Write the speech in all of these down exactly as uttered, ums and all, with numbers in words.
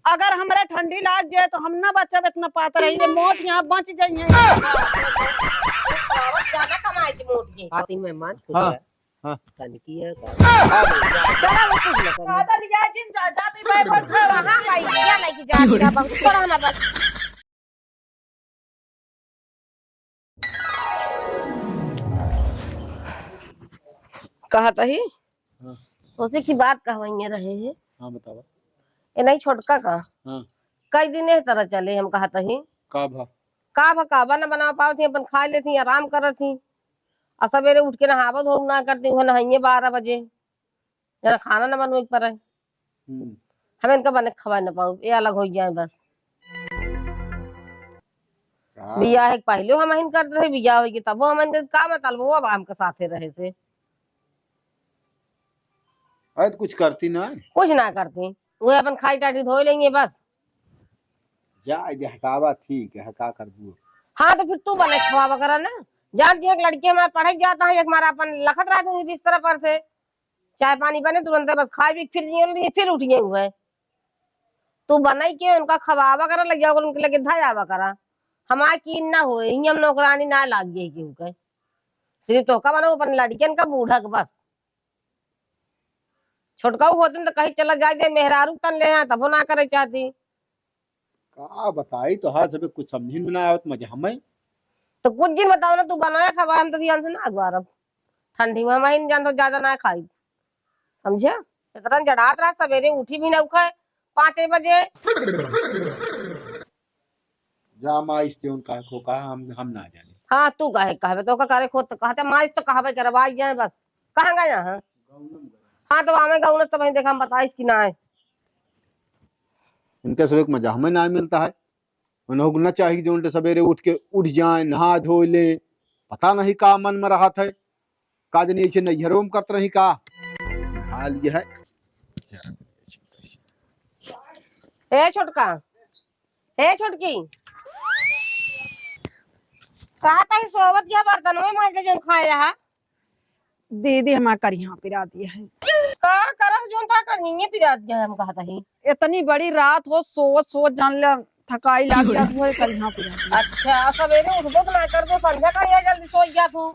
अगर हमरे ठंडी लाग जाए तो हम ना बचब, इतना पातर है, ये मोट यहाँ बच जाइए। जाना कमाए के मोट के। आती मेहमान खुश हाँ, रह। हाँ। सन की है का? चला वो कुछ ना कर। ज्यादा नहीं जाए जिन जा, जाती भाई बहुत है, हाँ भाई, क्या लेके जा रही है, बहुत छोड़ा ना बस। कहत ही? हाँ। सोचे की बात कहवइया रहे है। हाँ, बतावा। ए नहीं छोटका का? हाँ। कई दिन एह तरह चले हम कहत ही। का भा? का भा, का बा ना बना पावत ही, अपन खा लेत ही, आराम करत ही। आ सबेरे उठ के नहावत हो ना करती, वो नहाइए बारह बजे। जना खाना न बनवे के परे। हम्म। हम इनका बने खवाए न पाऊ, ये अलग हो जाए बस। का? बियाह के पहले हम अहिन करत रहे, बियाह होई के तबो हम इनके का मतलब, वो अब हमके साथे रहे से। अरे तो कुछ करती ना है? कुछ ना करती, वो अपन खाई टाटी धोई लेंगे बस। जा दे, हटावा, ठीक है, का करबू? हाँ, तो फिर तू बने खवावा करा ना। जान जी, एक लड़की हमारे पढ़े जाता है, एक हमारा अपन लखत रहत है बिस्तर पर से, चाय पानी बने तुरंत, बस खाए भी फिर जिए, फिर उठ गए हुए। तू बनाई के उनका खवावा करा, लग जाओ उनके लगे धजावा करा। हमार की ना होए, ई हम नौकरानी ना लाग गई केहू के। सिर्फ तोहका बनाऊ, अपन लड़कियन का बूढ़ा के बस। छोटकाऊ होतन तो कहीं चला जाए, जे मेहरारू तन ले हैं, तबो ना करे चाहती। का बताई, तोहार सबे कुछ समझी में ना आवत, मजा हमें। तो कुछ दिन बताओ ना, तू बनाए खवाए, हम तो भी हमसे ना अगवारब। ठंडी में हम ही नहीं जानते, ज्यादा ना खाई, समझे? इतना जड़ात रहा, सवेरे उठी भी ना उठे पाँच बजे। जा माँ, इससे उनका को कहा, हम, हम ना जाने। हाँ, तू काहे कहबे, तो का करे खुद तो कहते, माँ, इस तो कहबे करवाई जाए बस। कहाँ गए हैं? हाँ, तो आवे गाँव में, तब वहीं देखा, हम बताइस कि ना है। इनके सब एक मजा हमें ना मिलता है। उन्हों को ना चाहिए जो उल्टे सवेरे उठ के उठ जाए, नहा धो ले, पता नहीं का मन में रहत है, का जनी ऐसे नैहरों में करत रही का। हाल ये है। ए छोटका, ए छोटकी, कहा ताही सोवत या बर्तन में मांज ले जौन खाए रहा। दीदी हमार करिहा पिरा दिया है। का करत जौन ता करिहे पिरा दिया है, हम कहत ही। इतनी बड़ी रात हो, सोवत सोवत जान ले थकाई लाग जात हो, करिहा पिरा दिया। अच्छा, सवेरे उठबो तो ना कर दो, संझा का यहाँ जल्दी सो जात हो।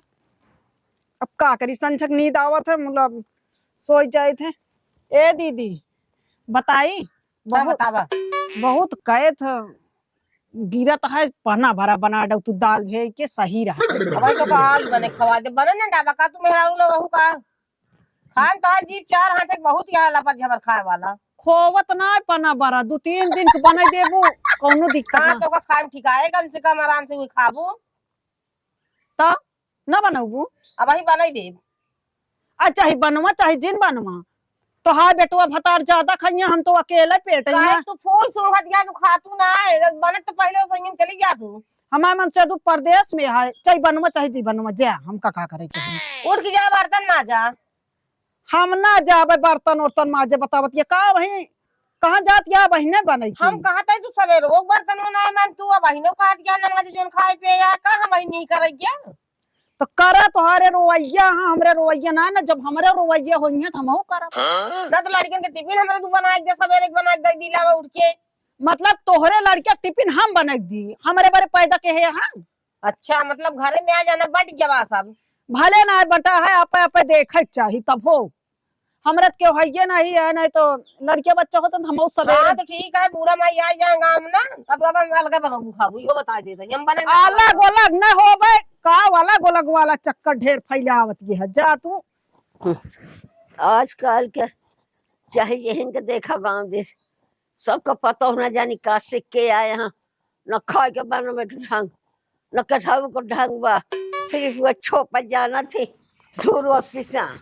अब का करी, संझक नींद आवत है, मतलब सोई जाइत है। ए दीदी, बताई, का बहुत, बतावा? बहुत कहत गिरत है, पना भरा बना दऊ तू दाल भेज के सही रहा। अब तो का आज बने खवा दे, बने ना डाबा का तू मेहरारू लोग का? खान तो आज जीप चार हाथ एक बहुत यहाँ लपट झबर खाए वाला। खोवत ना है पना भरा, दू तीन दिन के बनाई देबू, कौनो दिक्कत हाँ, ना। तो का खाए ठिकाए, कम से कम आराम से हुई खाबू। तो ना बनौबू? अब वही बनाई देब। आ चाहे बनवा, चाहे जिन बनवा, तोहार बेटवा भतार ज्यादा खइया, हम तो अकेले पेट काहे में। तू फूल सूंघत गया, तू खातू ना है, बनत तो पहले संग में चली जा तू। हमार मन से तू परदेश में है, चाहे बनवा, चाहे जी बनवा, जा, हमका का करे के है? उठ के जा, बर्तन माजा। हम ना जाबे बर्तन उर्तन माजे, बतावत ये का वही, कहाँ जात या बहिने बनई हम की? कहत है तू सवेरे वो बर्तन ना है, मन तू अब बहिनो कहत गया ना माजे, जोन खाए पिए या का हम वही नहीं करे गया? तो करा तोहारे रोवैया, हाँ, हमरे रोवैया ना, ना, जब हमरे रोवैया होइहे, तो हमहू करब। ना तो लड़कन के टिफिन हमरे तू बनाए के दे, सवेरे के बनाए के दे, दिलावा उठ के। मतलब तोहरे लड़किया टिफिन हम बनाए के दी, हमरे बारे पैदा के है, हाँ? अच्छा, मतलब घरे में आ जाना, बट गया बा सब। भले ना बटा है, आपे, आपे देखे के चाही, तब हो। हमरे तो केहू हइये नहीं है, नहीं तो लड़के बच्चा होते तो हमहू सवेरे हाँ, तो ठीक है, बूढ़ा माई आ जाए गाँव में ना, तब अपन अलगे बनबू खाबू, इहो बता देते, हम बने ना अलग अलग न होबे, का अलग अलग वाला चक्कर ढेर फैलावत ये है, जा तू। आजकल के चाहे यहिन के देखा गाँव देश, सबका पता होना जानी का सीख के आए हैं, न खाए के बनवे के ढंग, न कथाऊ को ढंग बा, सिर्फ वो छोपा जाना थी, धूर और पिसान,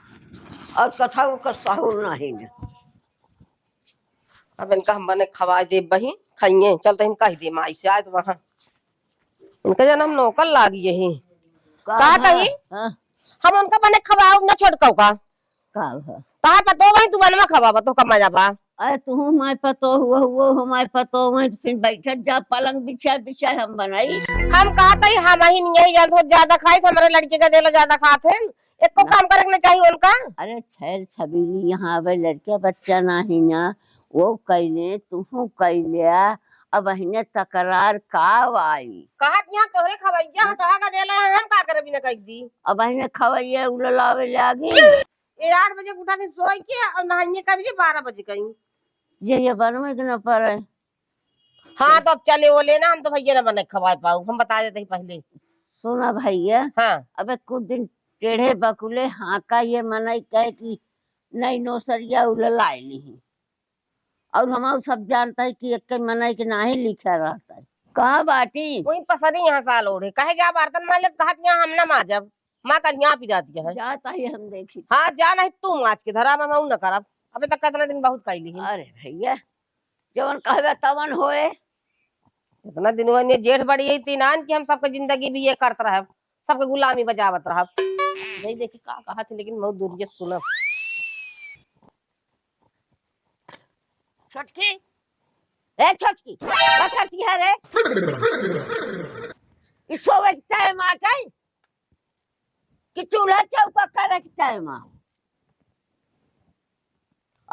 और कथाऊ का सहूर नहीं न। अब इनका हम बने खवाए दे बही, खाइए, चल तो इनका ही दे माई से आए तो वहाँ। इनका जन हम नौकर लाग यही। का कहा हाँ, तही? हाँ। हम उनका बने खवाओ ना छोटकाऊ का। का भा? तहार पतो वही तू बनवा खवावा तो कमा जाबा। अरे तू हमारे पतो हुआ, हुआ हमारे पतो वही तो फिर बैठत जा पलंग बिछा बिछा हम बनाई। हम कहत हई हम ही नहीं जानत हो ज्यादा खाई तो हमारे लड़के का देला ज्यादा खात है। एको ना। काम करे के ना चाहिए उनका। अरे छैल छबीली यहाँ आवे लड़के बच्चा नाही ना, वो कैले, तुहू कैले, अब अहिने तकरार का आई? कहत यहाँ तोहरे खवैया ह, तोहा का देला है, हम का करे बिना कह दी? अब अहिने खवैया उललावे लागी। ये आठ बजे के उठा दिन सोई के, और नहाइए कब जी बारह बजे कहीं। ये, ये बनवे के न पड़े। हाँ, तो अब चले वो लेना, हम तो भैया न बने खवाए पाऊ, हम बता देते ही पहले। सुना भैया, हाँ। अबे कुछ दिन टेढ़े बकुले हाँका, ये मनई कहे कि नई नौसरिया उललाए ली। और हम सब जानता है कि एक मनई के नाही लिखा रहता है। कहाँ बाटी? वही पसरी यहाँ साल ओढ़े। कहे जा बर्तन मार ले, तो कहत यहाँ हम ना माजब। माँ कल यहाँ पी जाती है। जाता ही हम देखी। हाँ, जा नहीं तू माज के धरा, हम न करब। अबे तक कितना दिन बहुत कैली है। अरे भैया, जवन कहबे तवन होए। इतना दिन हुआ नहीं, जेठ बड़ी है तीन आन कि हम सबके जिंदगी भी ये करत रहब, सबके गुलामी बजावत रहब। यही देखी का कहत है, लेकिन बहुत दूर ये सुनब। छोटकी, ए छोटकी, का करती है रे? ई सोवे के टाइम आ गई कि चूल्हा चौका करे के टाइम आ?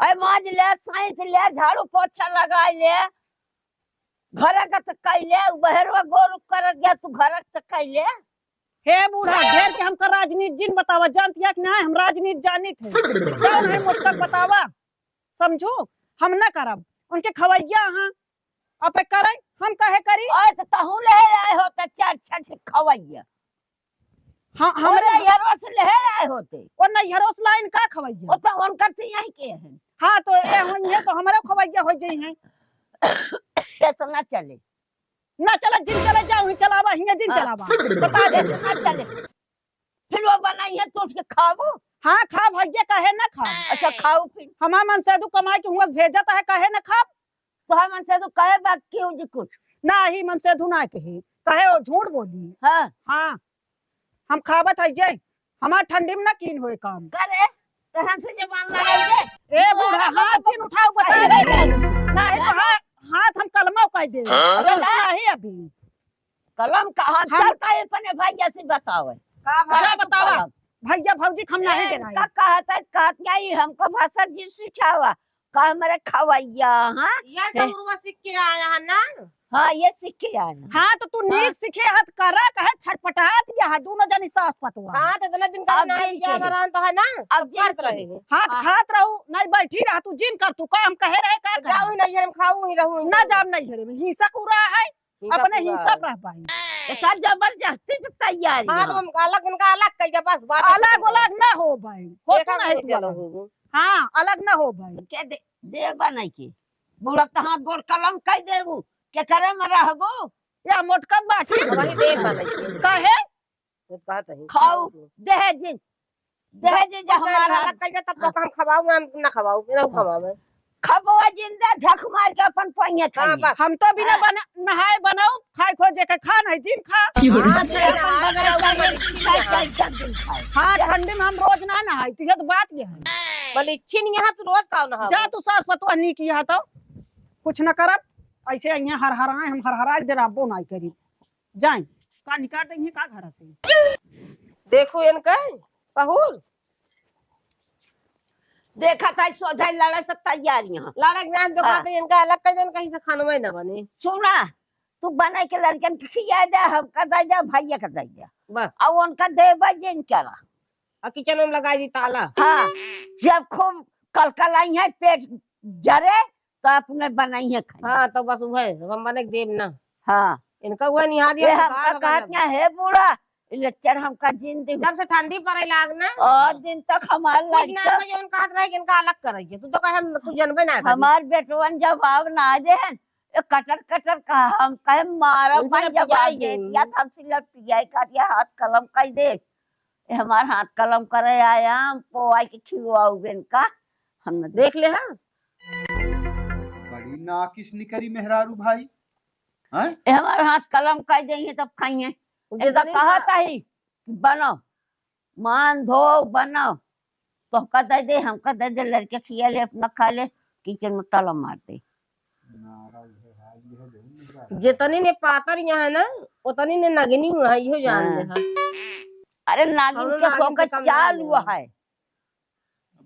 ए माज ले, साइंस ले, झाड़ू पोछा लगा ले, घर का तो कैले, बहरवा गोरू कर गया, तू घर का तो कैले। हे बूढ़ा, ढेर के हमका राजनीति जिन बतावा, जानत हिया कि नाहीं, हम राजनीति जानित है। जाओ नहीं मोटका बतावा, समझू, हम न करब। उनके खवैया हाँ, अपे करे, हम कहे करी? और तो तहूँ ले आए हो तो चार छठ खवैया। हाँ, वो हमरे नैहरवा से ले आए होते। वो नैहरवा से लाइन का खवैया? वो तो उनका तो यहीं के हैं। हाँ, तो ये होई है तो हमरे खवैया हो जाई हैं। ऐसा ना चले। ना चला, जिन चले जाओ, ही चलावा, हियाँ जिन हाँ। चलावा। बता दे। ना चले। फिर वो बनाई है तो उसके खाबो? हाँ, खा भैया, काहे ना खा? अच्छा, खाओ फिर। हमार मनसेधु कमाई के हुआ भेजत है, काहे ना खा? तो है मनसेधु कहे बा क्यों जी कुछ? ना, ही मनसेधु ना कहे। कहे वो झूठ बोली। हाँ। हाँ। हम खावत है जे। हमार ठंडी में ना कीन होए काम। करे, तो हमसे जबान लड़ाई दे। ए बूढ़ा, हाथ जिन उठाओ, बता दे। नहीं तो हा-, हाथ हम कलमा कह दे। हाँ? अरे, नहीं अभी। कलम का हाथ हम चलता है अपने भैया से बतावे। का भाई? का बतावा? कलम। भैया भौजी के हम नहीं ए, डराई। का कहत है, कहत नहीं, हमको भाषा जी सिखावा। का हमरे खवैया, हाँ? ये से उर्वा सीख के आया है ना? हाँ, ये सीख के आया है। हाँ, तो तू हाँ। नीक सीखे हत करा, कहे छटपटात या है, दोनों जनी सास पतोह। हाँ, तो इतना दिन का अब ना दिन लिया के। हमारा तो है ना, अब तो जिन करत के। रहे हैं। हाँ, तो हाँ। खात रहू, नहीं बैठी रह, तू जिन कर, तू काम कहे रहे, का तो करे? जाओ ही नहीं, हम खाऊ ही रहू ही ना नहीं। जाम नहीं है रे, हिंसा पूरा है, हिंसा अपने पूरा हिंसा है। पर रह पाई। एकर जबरदस्ती से तैयारी हाँ, है। तो हम अलग, उनका अलग कह दे, बस बात अलग खत्म। अलग ना हो भाई, हो देखा तो नहीं नहीं तू चलो अलग। हो। हाँ, अलग ना हो भाई। के दे, दे बनाई के। बूढ़ा तो हाथ गोड़ कलम कह देबू, के करे में रहबू? या मोटकत बाटी। वही दे बनाई के। काहे? वो कहत है, खाऊ, खाऊ। दे है जिन। दे दे जे हमारा अलग कह दे, तब तो हम खवाऊ, हम ना खवाऊ, ना खवावे। खबवा जिंदा झक मार के अपन पहिया हाँ, खाइए। बस। हम तो बिना हाँ। बना, नहाए बनाऊ, खाए खो जेके खा नहीं जिन खा। हाँ, तो ये अपन बनाए खाए, खाए, खाए, खाए, खाए। हाँ, ठंडी में हम रोज ना नहाई, तो ये तो बात ये है। बोले, "इच्छी नहीं है, तू रोज का नहाओ?" जा तू सास पतोह नहीं किया तो कुछ न करब, ऐसे यहाँ हर हराए, हम हर हराए डराबो नहीं करी। जाए, का निकाल देंगे का घर से? देखू इनका सहूर। देखा था सोझा लड़े तो तैयार यहाँ। लड़क नाम देखा हाँ। तो इनका अलग कर देन, कहीं से खानवे न बने। सुना, तू बनाई के लड़कन के खिया दे, हमका दे दे, भैया का दे दे। बस। और उनका देबे जिन करा। और किचन में लगा दी ताला। हाँ, जब खूब कलकलाई है, पेट जरे, तो अपने बनाई है खाई। हाँ, तो बस उहे, हम बने के देब ना। हाँ। इनका उहे निहा दिया, ये तो हमका बाहर कहत बना। क्या है बूढ़ा, ई लच्चर हमका जिन दे। जब से ठंडी पड़े लाग ना। और दिन तक हमार कुछ ना लड़का होगा, जौन कहत रहे कि इनका अलग करेंगे। तू तो कहे हम कुछ जनबे ना करी। हमार बेटवन जवाब ना दे, ए कटर कटर कहा, हम कहे मारब उनसे भाई जब जवाब पियाई दे देंगे। दिया, तो हमसे लड़ पियाई कर दिया, हाथ कलम कर दे। ए हमार हाथ कलम करे आया, हम पोआई के खिलवाऊ बेन का, हम न देख ले, हाँ। बड़ी नाकिस निकरी मेहरारू भाई, हैं? ए हमार हाथ कलम कर देंगे तब खाइए। उ एकदम जितनी कहत का- ही, बनो, मान धो, बनो, तोहका दे दे, हमका दे दे, लड़के खिया ले, अपना खा ले, किचन में ताला मार दे। जितनी ने पातर यहाँ है ना, उतनी ने नगनी हुआ है, इहो जान हाँ। ले है। अरे नागिन हमरो के नागिन से सोकर कम चाल नहीं हुआ हुआ। है।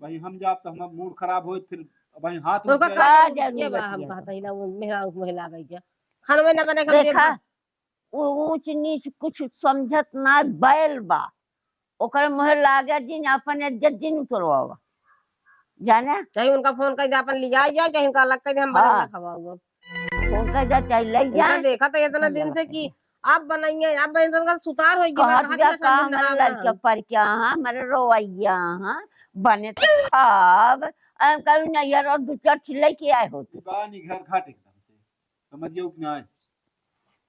भाई हम जाब तो हमार मूड खराब होई, फिर अब भाई हाथ तो उठ ओकर गया। का का जरूरत जरूरत बा, हम है? कहत ही ला, वो मेहरारू के मुँहे लागै के। खाना में ना बने के हम देखा, बस। ऊ ऊँच नीच कुछ समझत ना, बैल बा। ओकर मुँहे लागे जिन, अपन इज्जत जिन उतरवावा। जाने? चाहे उनका फोन कइ दे, अपन लियाइ जाए, चाहे उनका अलग कइ दे, हम बने हाँ। ना खवाऊ अब। फोन कइ दे, चाहे लइ इनका जाए। देखा तो इतना दिन से कि आप बनाइए, आप बनाइए, तो उनका सुतार होइ गया, कहत कहत बिया, बा, "ठंडी में हमरे नहाना लड़के है।" पर के हाँ, हमरे रोवैया हाँ, बने तो खाब। हम कहूँ, "नहीं यार, और दो चार ठिल्लाई के आए होते।" बा निघर घाट एकदम से, समझ गयो कि नहीं?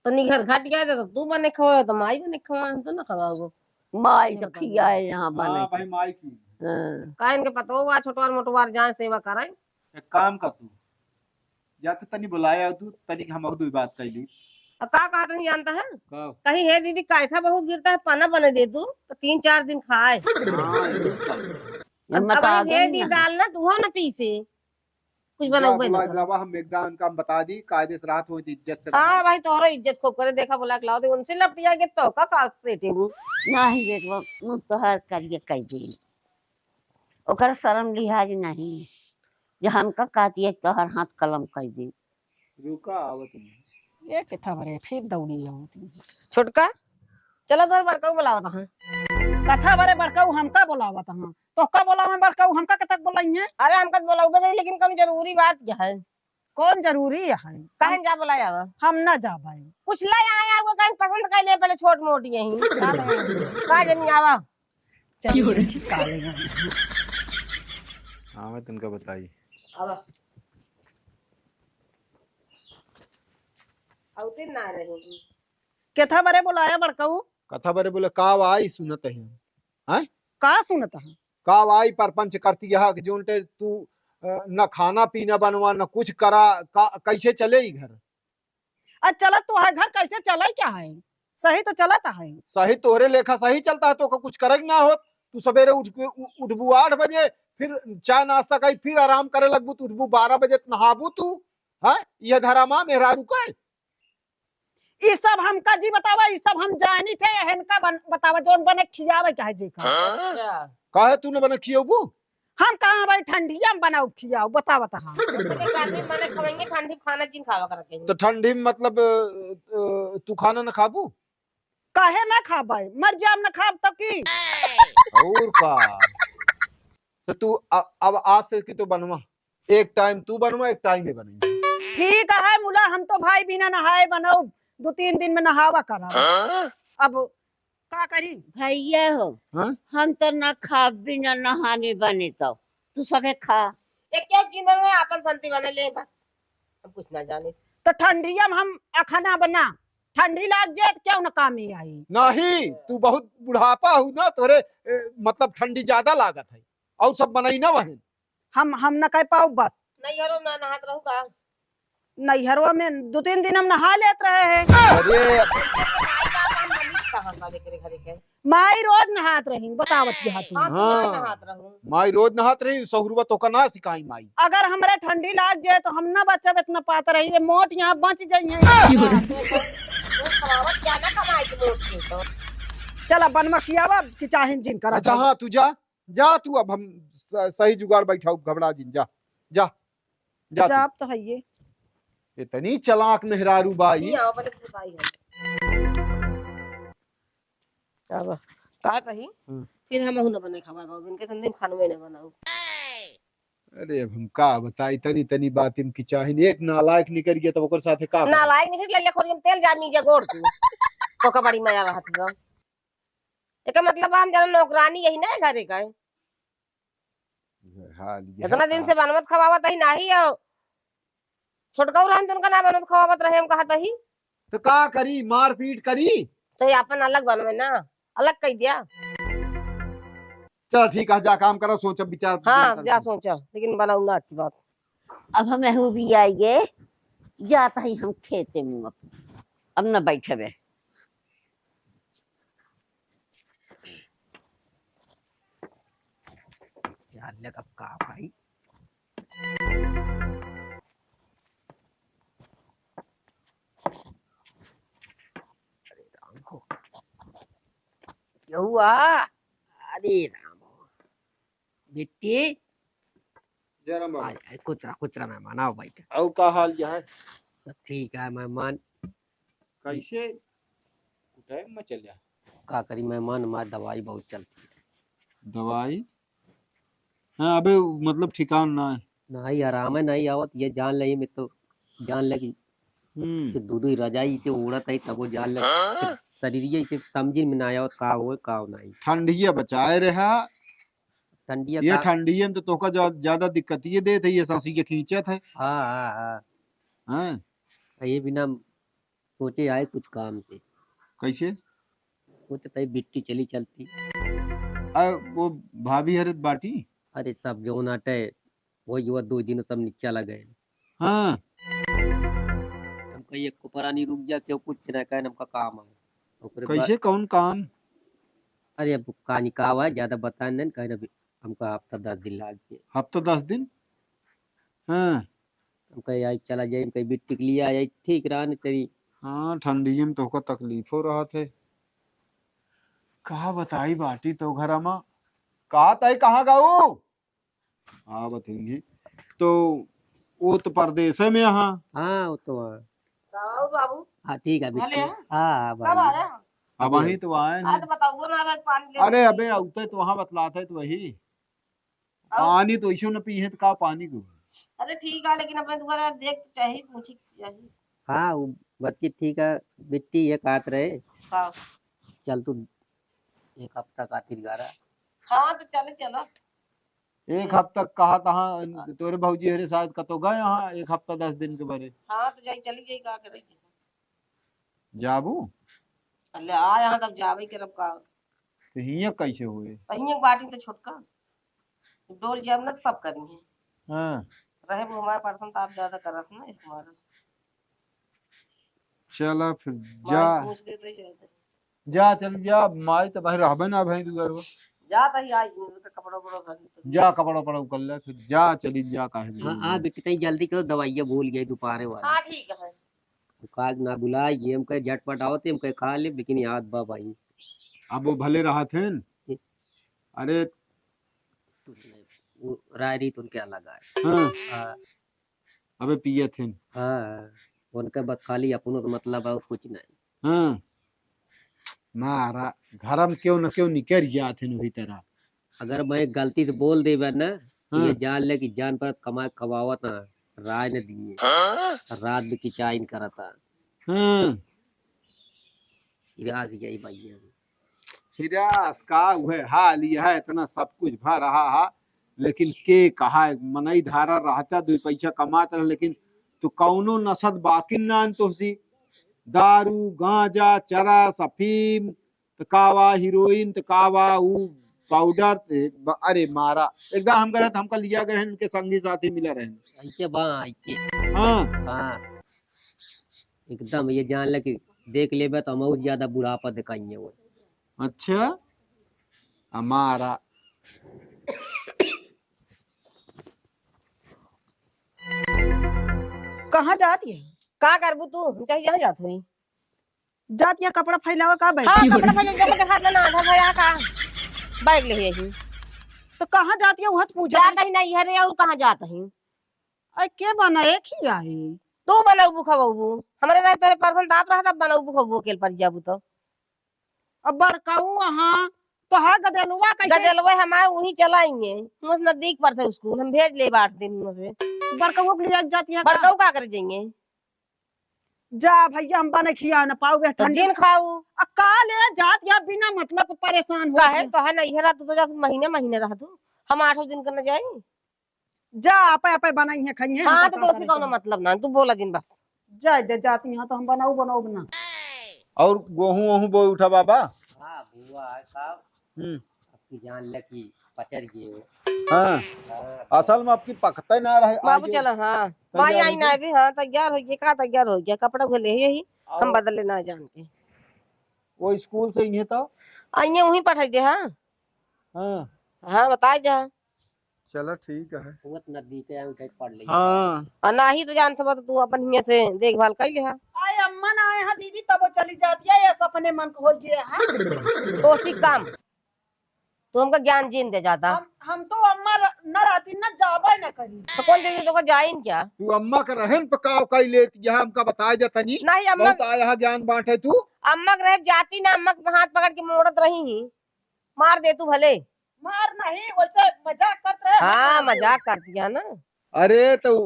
तो निघर घाट गया तो तू बने खवाओ, तो माई बने खवाओ, हम तो ना खवाओ। माई ये तो बताओ। खियाए यहाँ बने हाँ के। भाई, माई की। हाँ। का इनके पतोह बा, छोटवार मोटवार जाए सेवा कराए। एक काम कर तू, या तो तनी बुलाया तू, तनी हम दो बात कर ली। अब का कहत नहीं जानता है? का? कहीं, "हे दीदी, कायथा बहुत गिरता है, पाना बने दे तू, तो तीन चार दिन खाए।" हाँ, ये तो। अब, हिम्मत अब आ वही गई भेज दी ना। दाल ना, तू हो ना पीसे। कुछ ना बनाऊ बुला बे ना। लावा, हम एकदम उनका हम बता दी, कायदे से रात हो, इज्जत से हाँ रहा। भाई, तोहरा इज्जत खूब करे, देखा बुला के लाओ, दे उनसे लपटिया के तो का, का सेटिंग? नहीं बेटवा, मुँह तोहर करिए कह दे। ओकर शर्म लिहाज नहीं, जो हमका कहती है तोहर हाथ कलम कह दे। रुका, आवत नहीं। ये किथा बरे, फिर दौड़ी आवत नहीं। छोटका, चला तोहर बड़काऊ बुलावत हैं। कथा बरे बड़काऊ हमका बोलावत हैं। तोहका बोलावे बड़काऊ, हमका कतक बोलाइए? अरे हमका तो बोलाउबे करी, लेकिन कौन जरूरी बात क्या है? कौन जरूरी है? काहे जा बोलाया हुआ? हम ना जाबे। कुछ ले आया हुआ, कहीं पसंद कर ले, पहले छोट मोट यही। का ले? का जनी आवा। चलिए, का ले आए? हाँ, मैं तुमका बताई। आवा। औते ना रहे। केथा बरे बोलाया बड़काऊ? कथा बरे बोले, का आई सुनत है? हैं? का सुनत है? का आई परपंच करती है कि जोन ते तू, अ, न खाना पीना बनवा, न कुछ करा, का, कैसे चले ई घर? आ, चलत तो है घर, कैसे चले क्या है? सही तो चलत है। सही तोहरे लेखा सही चलता है, तो का कुछ करे ना होत। तू सवेरे उठ के, उ-, उठबू आठ बजे, फिर चाय नाश्ता खाई, फिर आराम करे लगबू, तू उठबू बारह बजे, त नहाबू तू, हैं? यह धरामा मेहरारू का है? ई सब हमका जी बतावा, ई सब हम जानी थे, इनका बन-, बतावा, जौन बने खियावे के है जी का। अच्छा। काहे तू न बने खियौबू? हम कहाँ भाई ठंडिया में बनाऊ खियाऊ, बतावा तहाँ। अबे गर्मी में बने खवाएंगे, ठंडी में खाना जिन खावा करके। तो ठंडी में मतलब, अ, अ, तू खाना न खाबू? काहे ना खाबे? मर जाम ना खाब तब की। और का? तो तू अ-, अब आज से की तो बनवा। एक टाइम तू बनवा, एक टाइम ये बनेंगे। ठीक है मुला, हम तो भाई बिना नहाए बनऊ, दो तीन दिन में नहावा करब। हाँ? अब का करी? भैया हो, हाँ? हम तो ना खाब बिना नहाने बने तो, तू सबे खा। एक एक दिन बनवे, आपन संती बने ले बस, हम कुछ ना जाने। तो ठंडिया में हम अखना बना, ठंडी लाग जाए तो क्यों ना काम ही आई। नहीं, तू बहुत बुढ़ापा हूँ ना, तोरे, ए, मतलब ठंडी ज्यादा लागत है, और सब बनाई ना वहीं। हम, हम न कह पाऊ बस। नैहरो ना नहात रहू का? नैहरवा में दो तीन दिन हम नहा लेत रहे हैं। अरे। कहाँ का लेके रे घरे के? माई रोज नहात रही, बतावत की हाथ में। हाँ, तू ना हाँ। नहात रहू। माई रोज नहात रही, सहुरवा तो का ना सिखाई माई। अगर हमरे ठंडी लाग जाए तो हम ना बचब इतना पातर है, ये मोट यहाँ बच जाइए। हाँ, तो, तो, तो खवावत क्या ना कमाए के मोट के तो। चला बनवा खियावा कि चाहे जिन करा अच्छा, भाई। हाँ, तू जा। जा तू, अब हम स-, सही जुगाड़ बैठाऊ, घबरा जिन, जा, जा, जा तू। जाब तो है ये। इतनी चालाक मेहरारू बाई। नहीं, आओ, पहले बताई है। अब का कही? हम्म। फिर हम हूं ना बने खावा बाबू, इनके संदे खानवे ना बनाऊ। अरे, अब हम का बताई, तनी तनी बात इनकी चाहिए। एक नालायक निकल गया, तब ओकर साथे का करी? नालायक निकल गया, खोरी हम तेल जामी जे गोड़ तू। तो का बड़ी मजा रहत है। एकर मतलब हम जना नौकरानी यही ना है घरे का है। हाल ये इतना है दिन का? से बनवत खवावत ही नाही हो। छोटकऊ रहन तो उनका ना बनवत खवावत रहे, हम कहत ही। तो का करी, मारपीट करी? तो ये अपन अलग बनवे ना, अलग कह दिया। चल ठीक है, जा काम करो, सोच विचार हाँ, विचार जा करो। सोचा, लेकिन बनाऊ ना की बात। अब हम एहू भी आइए, जात ही हम खेते में अब, अब न बैठबे। जान ले अब का भाई। अरे राम हो। यहुआ, अरे राम हो। बेटी, जय राम बाबा। आ, आ, कुछ रहा, कुछ रहा मेहमान, आओ बैठ। और का हाल चाल है? सब ठीक है मेहमान। कैसे? कुटाई में चल जा। का करी मेहमान, हमार दवाई बहुत चलती है। दवाई? हाँ, अबे मतलब ठिकान ना है। नहीं, आराम है, नहीं आवत, ये जान ले, मैं तो जान ले कि हम्म। से दू दू रजाई से ओढ़त है, तब वो जान ले। हाँ? से शरीर ये से समझ में ना आवत, का होए, का नहीं। ठंडिया बचाए रहा। ठंडिया ये का ठंडिया में तो तोका जा-, ज्यादा दिक्कत ये देत है, ये सांसी के खींचत है। हाँ, हाँ, हाँ। हाँ। ये बिना सोचे आए कुछ काम से। कैसे? सोचत है बिट्टी चली चलती। आ, वो भाभी हरत बाटी? अरे सब जौन आटे, वही जो दो दिन सब नीचा लगे। हाँ। हम कही एक परानी रुक जा, क्यों कुछ ना कहे, हमका काम है। ओकरे बाद कैसे, कौन काम? अरे अब कहानी का हुआ, ज्यादा बताए नहीं, कहे ना, हमका हफ्ता दस दिन लाग गए। हफ्ता दस दिन? हाँ। हम कहे, "आई चला जाए," हम कहे, "बिट्टी के लिए आई, ठीक रहा न तेरी।" हाँ, ठंडिये में तोहका तकलीफो रहत है। कहा बताई बाटी तो घर मा। कहा ताई, कहाँ गाऊ? आवत होंगे। तो वो तो परदेसे में यहाँ। हाँ, वो तो वहाँ। गाऊ बाबू। हाँ, ठीक है, भले बिट्टी। हैं? हाँ, हाँ, कब भाई। आया? अब वहीं तो आए हाँ, ना। तो बताओ ना, अब पानी ले अरे, लीजिए। अबे, उते तो वहाँ बतलाते तो वही। और? पानी तो ऐसो न पी है तो का पानी को? अरे ठीक है, लेकिन अपने दुआरा देख तो चाहिए, पूछी तो चाहिए। हाँ, वो बच्ची ठीक है, बिट्टी ये कहत रहे। हाँ। चल तू एक हफ्ता खातिर गारा। हाँ, तो चले, चला। एक हफ्ता कहा तहाँ तोरे भौजी हरे शायद कतो गए हाँ एक हफ्ता दस दिन के बारे। हाँ, तो जाई, चली जाई, का करे? जाबू? अल्ले आ यहाँ तब जाबे करब का। तो हियाँ कैसे हुए? तो हियाँ बाटी तो छोटका। डोल जाब ना तो सब करिए। हाँ। रहे वो हमारे परसन तो आप ज्यादा करत ना हमारा। चला फिर माई जा। पूछ देते ही रहते। जा, चल जा, माई तो भाई रहबे ना भाई दुआर पर। जा तही आई, तो कपड़ा उपड़ा उठा के जा, कपड़ा उपड़ा कर ले, फिर जा, चली जा, काहे हाँ, दूर आ है। बेटी, तई जल्दी करो, दवाइयाँ भूल गई दोपहरे वाली। हाँ, ठीक है। तो काग ना बुलाए, ये हम कहे झटपट आओ, ते हम कहे खा ले, लेकिन याद बा भाई। अब वो भले रहत हैं। ये अरे। कुछ नहीं, वो राय रीत उनके अलग आए। हाँ। हाँ। अबे पियत हैं। हाँ, उनके बस खाली अपनों से मतलब है और कुछ नहीं। हाँ। मारा, घर में क्यों न क्यों निकल जात हैं वही तरह। अगर मैं गलती से बोल देबे ना, तो ये हाँ। जान ले कि जान पर कमाए कमावत ना, राय न दिए। हाँ? रात में किचाइन करता। हाँ। हिरास गई भैया। हिरास का उहे हाल, यह इतना सब कुछ भा रहा है, लेकिन के कहा, मनई धारा रहता, दो पैसा कमात रह, लेकिन तू कौनो नशा त बाकी ना तोहसी। दारू, गांजा, चरस, अफीम, त कावा, हीरोइन, त कावा, ऊ पाउडर, ए, ब-, अरे मारा, एकदम हम गए त हमका लिया गए हैं, इनके संगी साथी मिला रहे हैं। ऐसे बा, ऐसे। हाँ। हाँ। एकदम ये जान ले कि देख लेबे तो हम और ज्यादा बुढ़ापा दिखाइए वो। अच्छा, हमारा। कहाँ जात है? का करबू तू? हम चाहे जहाँ जात होई। जात या कपड़ा फैलावा का बैग? हाँ, कपड़ा फैला के देखा ना, आधा भया का बैग ले यही। तो कहाँ जात या उहत पूछा जात ही नहीं है रे, और कहाँ जात ही? अरे के बना एक ही आई। तू बनौबू खबौबू। हमरे रहे तोरे परसन ताप रहा तब बनौबू खबौबू अकेल पर जाबू तो। अब बड़काऊ अहाँ तो है गदेलुआ कैसे? गदेलुआ हमारे वहीं चलाएंगे। मुझ नजदीक पर थे स्कूल, हम भेज ले आठ दिन में से। बड़काऊ के लिए जाती है का? बड़काऊ का कर जाएंगे? जा भैया, हम बने खिया न पाऊ बे तो ठंडी। जिन खाऊ। आ का ले जात या बिना मतलब के परेशान हो काहे? गए। तो है ना, इहरा तू तो जा महीने महीने रह तू। हम आठों दिन कर न जाई। जा, आपे, आपे बनाई है, खाई है, हाँ, हम तो पता दोषी करे कौनो से। मतलब ना, तू बोला जिन बस। जाए दे, जाती हैं तो हम बनाऊ, बनाऊ बना। और गोहूं, वोहूं बोए उठा बाबा? हाँ, बुआ है साहब। हम्म। आपकी जान ले कि पचर गए। हाँ। हाँ। असल में आपकी पकते ना रहे, बाबू आगे। चलो, हाँ। तैयार भाई आई हो ना गए? अभी, हाँ, तैयार हो गए, का तैयार हो गया, कपड़ा को ले यही, हम और बदले ना जान के। वो स्कूल से इन्हें तो? आइए, वहीं पठाई दे, हाँ। हाँ। हाँ, बताई दे, हाँ। चला, ठीक है। वो तो नजदीक है, उठे के पढ़ ले। हाँ। आ, नाही तो जानत बा, तो तू अपन हियाँ से देखभाल कर ले, हाँ। आए अम्मा ना आए हैं दीदी, तब वो चली जाती है, ये सपने मन को हो गया है। तो उसी काम। तू हमका ज्ञान जिन दे जाता। हम, हम तो अम्मा र-, न रहती न जाबे न करी। तो कौन दीदी तोका जाइन क्या? तू अम्मा के रहन पे काव कई लेत, यह हमका बताए दे तनी। नहीं, अम्मा बहुत आया है ज्ञान बांटे तू। अम्मा के रहे जाती ना, अम्मा के हाथ पकड़ के मोड़त रही ही। मार दे तू भले। मार नहीं, वैसे मजाक करत रहे, हाँ, मजाक करती है ना। अरे तो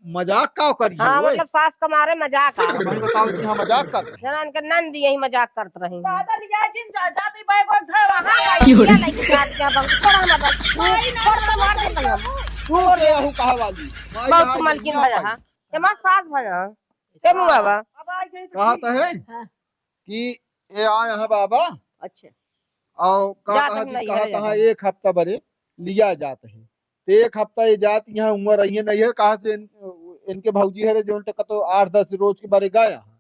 मजाक का करी हाँ, है, ओए? मतलब सास का मारे मजाक आ। भाई बताओ कि हाँ, मजाक करत रही। जना इनके नंद यही मजाक करत रही। दादा लिया जिन जा, जाती बैग वैग धर, हाँ, भाई, क्या लेके जात क्या बंग, छोड़ हमारा बंग। भाई, ना, छोड़ तो मार दे बंग। तू के हूँ कहा वाली? बहुत तू मलकिन भजा, हाँ। ये माँ सास भजा। ए मुआ बा। अब आ गई तो कहा ठीक तो है। हाँ। कि ए आ यहाँ बाबा। अच्छा। और का जात कहा हम कि नहीं कहा है कहा जात। एक हफ्ता बरे लिया जात है। तो एक हफ्ता ये जात यहाँ उम्र रही है नहीं है, कहा से इन, इनके भौजी है रे, जो टका तो आठ दस रोज के बारे गया है।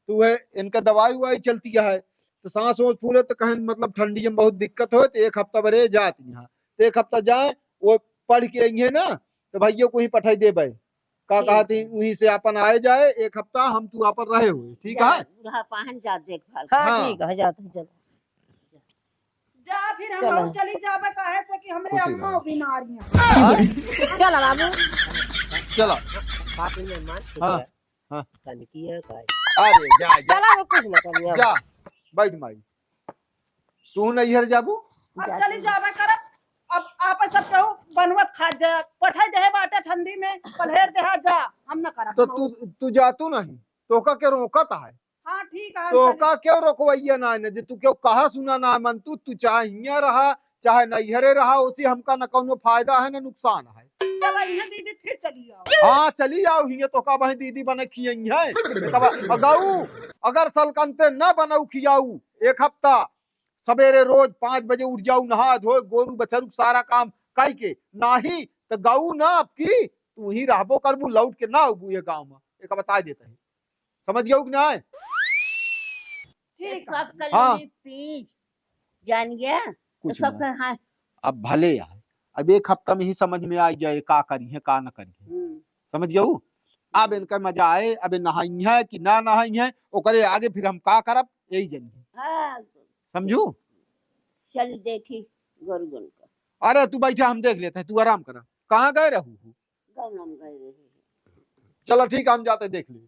तो वह इनका दवाई उवाई चलती है, तो सांस वांस फूले तो कहें मतलब ठंडी में बहुत दिक्कत हो, तो एक हफ्ता बरे जात यहाँ। तो एक हफ्ता जाए, वो पढ़ के आई है ना, तो भैया को ही पठाई देबे। का ठीक कहती है। वहीं से अपन आए जाए, एक हफ्ता हम तू अपन रहे हुए, ठीक जा, है? रहा पाहन जा देखभाल। हाँ, हाँ। ठीक है, जाते हैं, चलो। जा फिर हम चलो। लोग चली जाबे, काहे से कि हमरे खुशी अम्मा रहो। बीमारियां। हाँ? चलो बाबू। चलो। बात में मान, हाँ, है। हाँ। सन किया का है। अरे जा, जा। चलो, वो कुछ ना करिए। जा, बैठ माई। तू नैहर जाबू? अब चली जाबे करब। अब आपस सब केहू बनवत खात जा, पठाई देहे बाटे ठंडी में, पलहेर देहा जा, हम न करब, तो हम तू, तू जा तू नहीं, तोका के रोकत है? हाँ, ठीक है, हम तोका चली। क्यों रोकवैया ना है, जे तू क्यों कहा सुना ना मन तू, तू चाहे हियाँ रहा, चाहे नैहरे रहा, उसी हमका न कौनो फायदा है, न नुकसान है। चल, यहाँ दीदी फिर चली आओ। हाँ, चली आओ, हियाँ तोका बहिं दीदी बने खियाई है। तब गऊ, अगर सलकनते न बनऊ खियाऊ, एक हफ्ता सवेरे रोज पाँच बजे उठ जाऊ, नहा धोए, गोरू बछरू सारा काम कई के, नाही त गऊ ना अब की, तू ही रहबो करबू, लौट के ना अबू ये गाँव में, एक बता देता है, समझ गऊ कि ना? ठीक ये है। सब कर हाँ। लेली पीस, जान गया? तो कुछ सब ना। कर, हाँ। अब भले आए, अब एक हफ्ता में ही समझ में आ जाए का करी है, का न करी है। हम्म। समझ गऊ? अब इनका मजा आए, अब नहाई है कि ना नहाई है, ओकरे आगे फिर हम का करब, यही जानिए। हाँ। समझू? चल देखी गोरुगन का। अरे तू बैठा, हम देख लेते हैं, तू आराम करा। कहाँ गए रहू? गौनम गए रहे। चलो ठीक है, हम जाते देख ले।